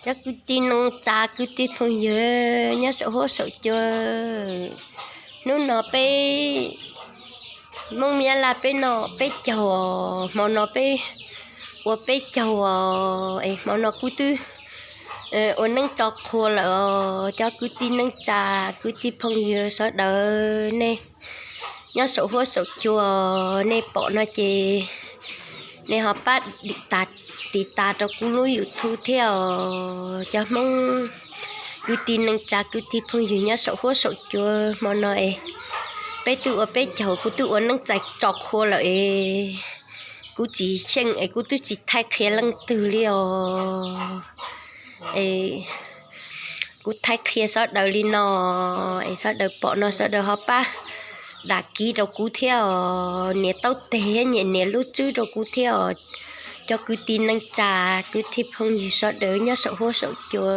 Cov kwv tij neej tsa kwv tij phooj ywg nyob saum huab saum cua, hnub no peb Hmoob Nyab Laj peb noj peb caug os, hmo no peb ua peb caug os, es hmo no kuv twb ua neeb tso qhua lawm os. Cov kwv tij neej tsa kwv tij phooj ywg sawv daws, nej nyob saum huab saum cua nej pom no ces nej ho pab tiv tas rau kuv lub YouTube thiab os. Cov Hmoob kwv tij neej tsa kwv tij phooj ywg nyob saum huab saum cua, hmo no es peb twb ua peb caug, kuv twb ua neeb tso qhua lawm es kuv tsis xyeej es kuv twb tsis thaij qhia leej twg li os. Es kuv thaij qhia sawv daws li no es sawv daws pom no sawv daws ho pab dam kiv rau kuv thiab os, nias taub teg thiab nias lub tswb rau kuv thiab os. Cov kwv tij neej tsa kwv tij phooj ywg sawv daws nyob saum huab saum cua,